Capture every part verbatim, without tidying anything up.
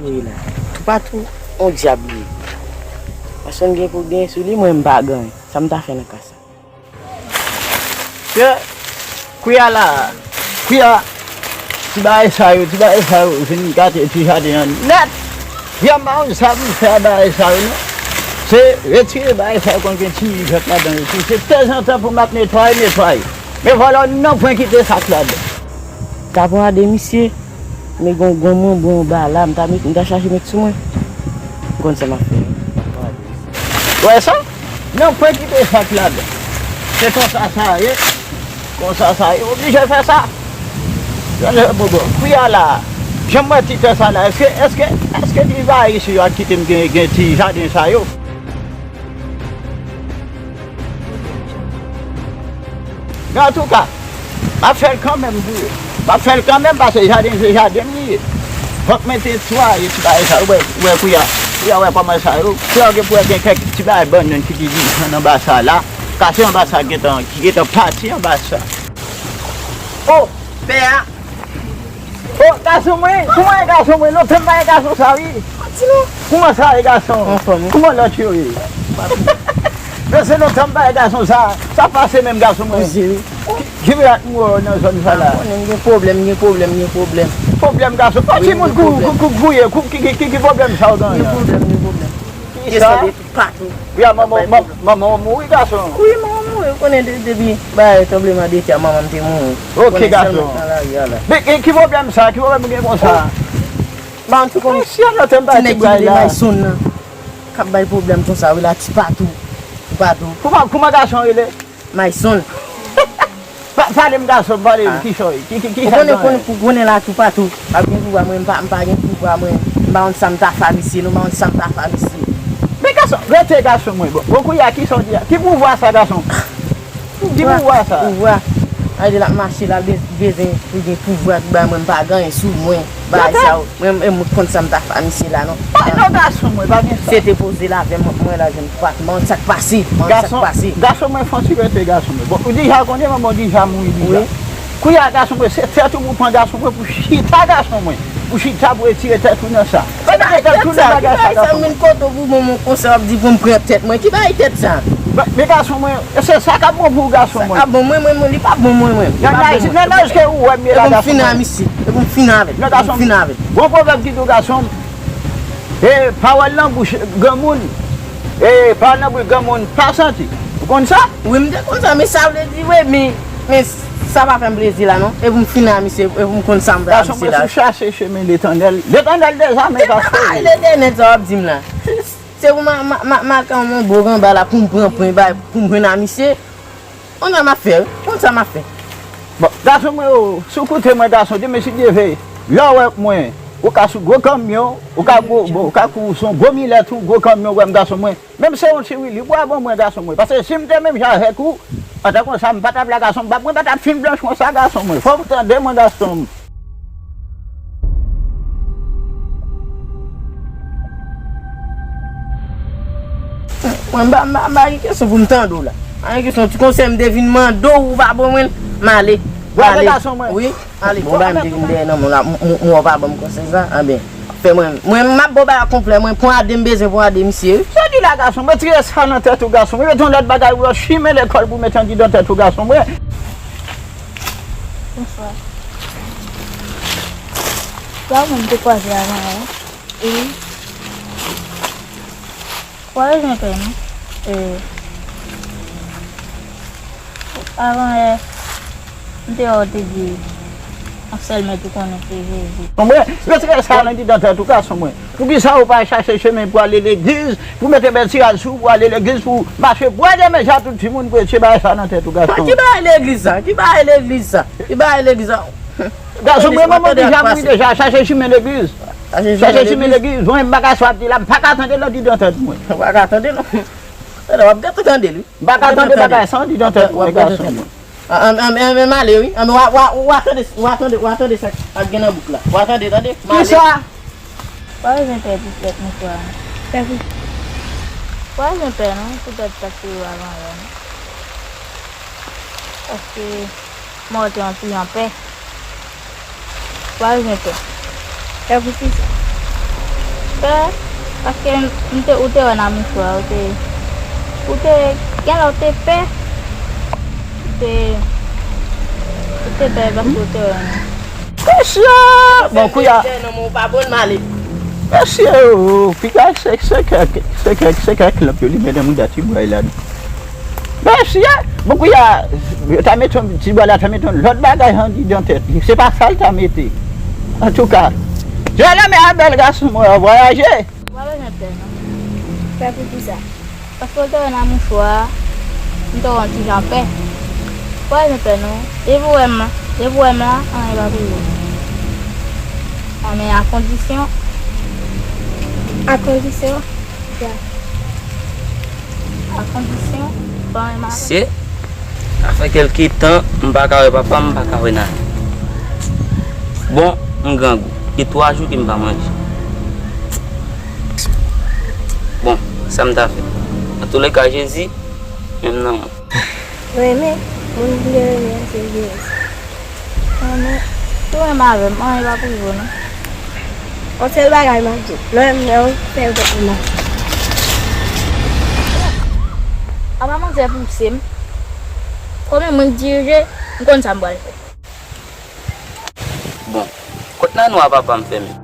Li la. Toupatou, on dyab li ye. Pèsonn gen pou gen sou li, mwen m pa gen. Sa m ta fè nan ka sa? Ke, kouya la, kouya, ti bagay sa yo, ti bagay sa yo, vin gate ti jaden an nèt. Kouya m pa konn sa pou m fè a bagay sa yo, non. Se retire bagay sa yo, konn gen ti jwèt ladan yo tou. Se tanzantan pou m ap netwaye, netwaye. Men vòlò, non, pwen kite sa k ladan. Ta pran ade misye, men gon, gon manbo anba la, m ta met, m ta chache met sou mwen. M konn sa m ap fè. Ou wè sa? Non, pwen kite sa k ladan. Se konsa sa ye. Konsa sa ye. Oblije fè sa. Gade bobo. Kouya la. Jan m wè ti tè sa la. Èske, èske, èske li va isi yo ak kite m gen, gen ti jaden sa yo? Men antouka, m ap fè l kanmenm pou yo. M ap fè l kanmenm paske jaden se jaden m li ye. Fòk mete twa e ti bagay sa yo, ou wè, ou wè kouya, kouya, ou wè kòman sa yo. Kouya ou gen pou wè gen kèk ti bagay bannann ki, ki, ki anba sa la. Kase anba sa gentan, ki gentan pati anba sa. O, pè a. O, gason mwen, kouman e gason mwen? Lontan m pa wè gason sa wi. Kouman sa e gason? Anfòm wi. Kouman lòt yo ye? Men se lontan m pa wè gason sa. Sa pase menm gason mwen. Ki, ki vle ak mwen nan zòn sa la? Konnen m gen pwoblèm, gen pwoblèm, gen pwoblèm. Pwoblèm gason. Wi, timoun gen kou, pwoblèm. Kou, kou, kou ye, kou, ki, ki, ki, ki pwoblèm sa ou gen? Gen pwoblèm, gen pwoblèm. Kisa? Desann de toupatou. Wi, a manman, manman w mouri, gason. Wi, manman m mouri. Ou konnen de-, depi bagay tranbleman de tè, manman m te mouri. Ok, gason. Konnen sèlman nan lari a la. Men, e, ki pwoblèm sa? Ki pwoblèm ou gen konsa? Ba, an tou konn ti nèg ki rele Mayson nan k ap bay pwoblèm konsa, wi, la, toupatou. Toupatou. Kouman, kouman gason rele? Mayson. Pa, pale m gason, pale m, kisa w ye? Ki, ki, ki sa w gen? Ou konnen, konnen, ou konnen la toupatou. Ap gen pouvwa, mwen, m pa, m pa gen pouvwa, mwen. M pa konn sa m ta fè a misye, non, m pa konn sa m ta fè a misye. Men gason, rete gason mwen. Bon, bon, kounya, kisa w di a? Ki pouvwa sa, gason? Ki pouvwa sa? Pouvwa. Ay, l ap mache, l al be-, bezwen pou gen pouvwa, pou bay mwen, m pa gen anyen sou mwen. Bagay sa yo. Mwen, mwen, mwen konn sa m ta fè a misye la, non. Pa non, gason mwen, pa gen sa. Se te poze l avè m, mwen la jwenn patnè m, sa k pase, mwen, sa k pase. Gason mwen, fò ti rete, gason mwen. Bon, ou dija konnen manman w dija mouri dija. Wi. Kounya, gason mwen, se tèt ou pou pran, gason mwen, pou chita, gason mwen. Pou chita, pou retire tèt ou nan sa. Retire tèt ou nan bagay sa, gason mwen. Ki bagay tèt sa, men kote w pou bon mwen konsa, w ap di pou m pran tèt mwen. Ki bagay tèt sa? Men, men gason mwen, e se sa k ap bon pou ou, gason mwen. Sa k ap bon mwen, mwen, mwen, li p ap bon mwen, mwen. Li p ap bon mwen. Nan laj ke ou wè m ye la, gason mwen. E pou m fin a misye. E pou m fin avè l. Non, gason m. Pou m fin avè l. Gon pwovèb ki di w, gason m, e pawòl nan bouch granmoun, e pawòl nan bouch granmoun pa santi. Ou konn sa? Wi, m te konn sa, men sa vle di, wi, men, men sa pa fè m plezi la, non. E pou m fin a misye, e pou m konn sa m fè a misye la. Gason mwen, si w chache chemen Letènèl, Letènèl deja men pa sove. Letènèl sa w ap di m la. Se pou m a, m a, m a, m a al kay yon boug anba la pou m pran pwen bay, pou m jwenn a misye. Konn sa m ap fè, wi. Konn sa m ap fè. Bon, gason mwen, o, si w koute mwen, gason, demen si Dye vle, lè w wè mwen, ou ka sou gwo kamyon, ou ka gwo, bon, ou ka kou sou yon gwo milèt, ou gwo kamyon, ou wè m, gason mwen. Menm se yon ti wili, bwa ban mwen, gason mwen. Paske si m te menm jan avèk ou, antan konsa, m pa t ap la, gason m, bab mwen pa t ap fin blanch konsa, gason mwen. Fò w tande mwen, gason m. Mwen, m pa, m pa, m pa gen kesyon pou m tande w la. Pa gen kesyon, ti konsèy m te vin mande w, ou pa ban mwen l, m ale. M ale. Wi, ale. Bon, bagay m te vin dèyè nan men w la, m, m, m wè w pa ban m konsèy sa, anben. Fè mwen, mwen, m ap ba w bagay konplè, mwen, pwen ade m bezwen pwen ade misye, wi. Sa w di la, gason, mwen tire sa nan tèt ou, gason, mwen mete yon lòt bagay, ou yon chimen lekòl pou mete andidan tèt ou, gason, mwen. Bonswa. Sa mwen te kwaze avan an. E, pa bezwen pè non. E, avan yè, m te wè w te di, yon sèl mèt ou konnen se Jezi. Mwen, retire sa nan andidan tèt ou, gason mwen. Poukisa ou pa chache chemen pou ale legliz, pou mete bèl ti rad sou ou, pou ale legliz, pou mache bwè demen ja tout timoun pou etye bagay sa nan tèt ou, gason. Ki bagay legliz sa? Ki bagay legliz sa? Ki bagay legliz sa? Gason mwen, manman w deja mouri deja, chache chimen legliz. Chache chimen legliz. Mwen, m pa ka sa w ap di la, m pa ka tande l andidan tèt mwen. Ou pa ka tande non. Tande, w ap gentan tande l wi. M pa ka tande bagay sa andidan tèt mwen, gason mwen. An, an, an, an, m ale wi. An, w a, w a, w a tande, w a tande, w a tande sa k ap gen nan bouk la. W a tande, tande. M ale. Kisa? Pa bezwen pè pou fèt nou fwa. Pè pou. Pa bezwen pè non, pou tèt sa ki yo avan yo non. Paske mò te anpil an pè. Pa bezwen pè. Pè pou kisa? Pè, paske m te, ou te wè nan mouchwa, ou te, ou te, gen lè ou te pè, ou te, ou te pè paske ou te wè nan. Mesye! Bon, kounya. Mesye, o, piga se, se kèk, se kèk, se kèk lòt yo li mete mouda ti bway la. Mesye! Bon, kounya, yo ta mete yon ti bway la, ta mete yon lòt bagay andidan tèt li. Se pa sa l ta mete. Antouka, Jolè, men a bèl gason mwen an vwayaje. Ou pa bezwen pè, non. Pè pou kisa? Paske w te wè nan mouchwa a, m te wè yon ti jan pè. Ou pa bezwen pè, non. Depi w wè m, depi w wè m la, anyen pa pou rive. A, men a kondisyon. A kondisyon? Ya. A kondisyon, pa anyen pa. Se, sa fè kèlke tan, m pa ka wè papa m, m pa ka wè Nani. Bon, m grangou. Gen twa jou ke m pa manje. Bon, sa m ta fè? Antouleka, Jezi, menm nan mwen. Renmen, moun ki te renmen an, se Jezi. Renmen, si w renmen avè m, anyen pa pou rive w, non. Yon sèl bagay m ap di w, lè w renmen, fè l tèt li mal. Apa manzè pouse m? Kòm e mwen k dirije, m konn sa m pral fè. Bon, kont nan nwa papa m fèmen.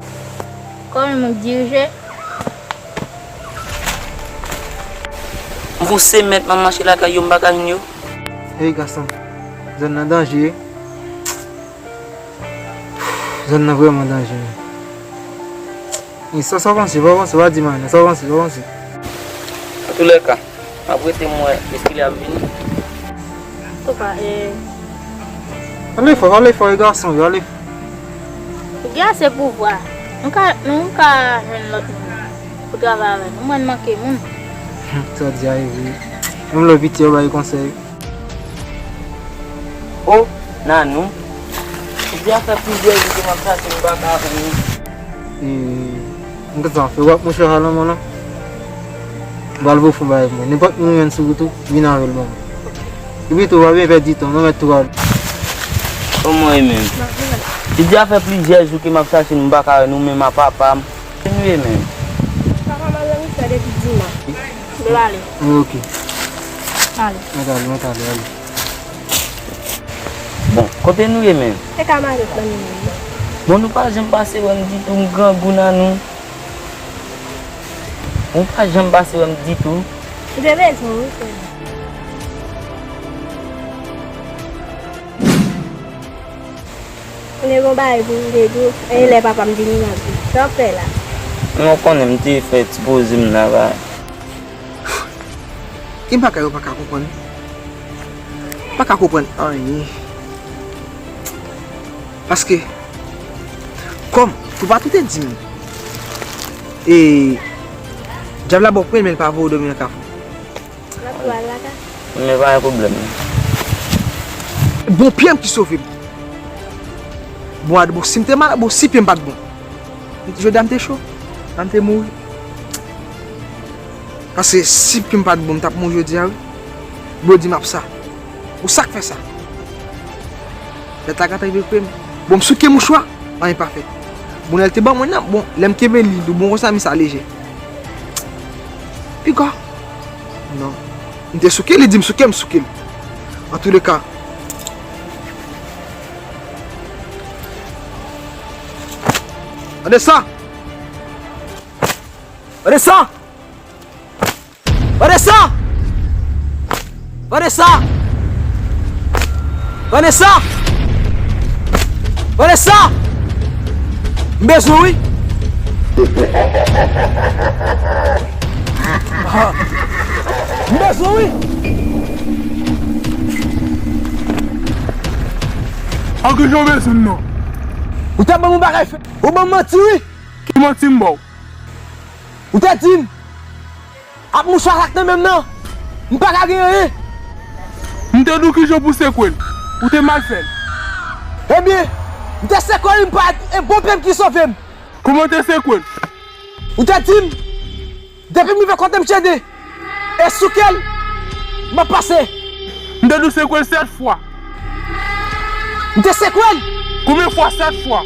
Kòm e mwen k dirije. M pou se mèt m ap mache lakay yo, m pa ka jwenn yo. Hey, gason, zòn nan danje. Zòn nan vrèman danje. E sa, sa w panse, pa panse, pa di m anyen, sa w panse, sa w panse. Antouleka, m ap rete m wè, èske li ap vini? Antouka, e. Ale fò, ale fò, e gason yo, ale. Ou gen ase pouvwa. Nou ka, nou ka jwenn lòt moun pou travay avè nou. Mwen, n manke moun. Sa w di a, e vre. Menm lè w piti, yo ba w konsèy. O, Nanou. Depi sa fè plizyè jou ke m ap chache, m pa ka jwenn li. E, m kontan fè w ap mouche a lan mwen lan. M pral voye fon bay mwen. Nenpòt moun jwenn sou wout ou, vin avè l ban mwen. Epi tou, pa byen pèdi tan, non, mèt tou al. Kòman e menm? Depi sa fè plizyè jou ke m ap chache nou, m pa ka wè nou menm a papa m. Kote nou ye menm? Papa m al nan misyon depi dimanch. M dwe ale. Ok. Ale. Mwen t ale, mwen t ale, ale. Bon, kote nou ye menm? Se ka Maryot ban nou menm. Bon, nou pa janm pase wè m ditou, m grangou Nanou. Bon, ou pa janm pase wè m ditou. M te bezwen w, wi, frè m. M te gon bagay pou m te di w, e lè papa m vini m ap di w. Sa w ap fè la? Mwen konnen m te fè ti poze m la, ba. Gen bagay ou pa ka konprann. Pa ka konprann anyen. Paske, kòm, tou pa tou te di m, e, dyab la ba w pwen, men l pa voye w dòmi nan kafou. N ap tou al lakay. Men pa gen pwoblèm. Bon, pye m ki sove m. Bon, ad-, bon, si m te malad, bon, si pye m pa t bon. Jodi a m te cho. A m te mouri. Paske si pye m pa t bon, m t ap mouri jodi a, wi. Bro di m ap sa. Ou sa k fè sa? Bèt la gentan rive pre m. Bon, m souke mouchwa, anyen pa fèt. Bon, lè l te ban mwen nan, bon, lè m kenbe li, li bon konsa, men sa lejè. Piga. Non. M te souke, li di m souke, m souke l. Antouleka. Vanessa! Vanessa! Vanessa! Vanessa! Vanessa! Vanessa! M bezwen w, wi. M bezwen w, wi. An ki jan w bezwen m nan? Ou te ban m yon bagay fè. Ou ban m manti, wi. Ki manti m ba w? Ou te di m, ap mouchwa sa k nan men m nan, m pa ka gen anyen. M te di w ki jan pou sekwe l. Ou te mal fè l. Ebyen, m te sekwe l, m pa, e bon pye m ki sove m. Kòman w te sekwe l? Ou te di m, depi m rive kote m chede, e souke l, m ap pase. M te di w sekwe l sèt fwa. M te sekwe l. Konbyen fwa? Sèt fwa.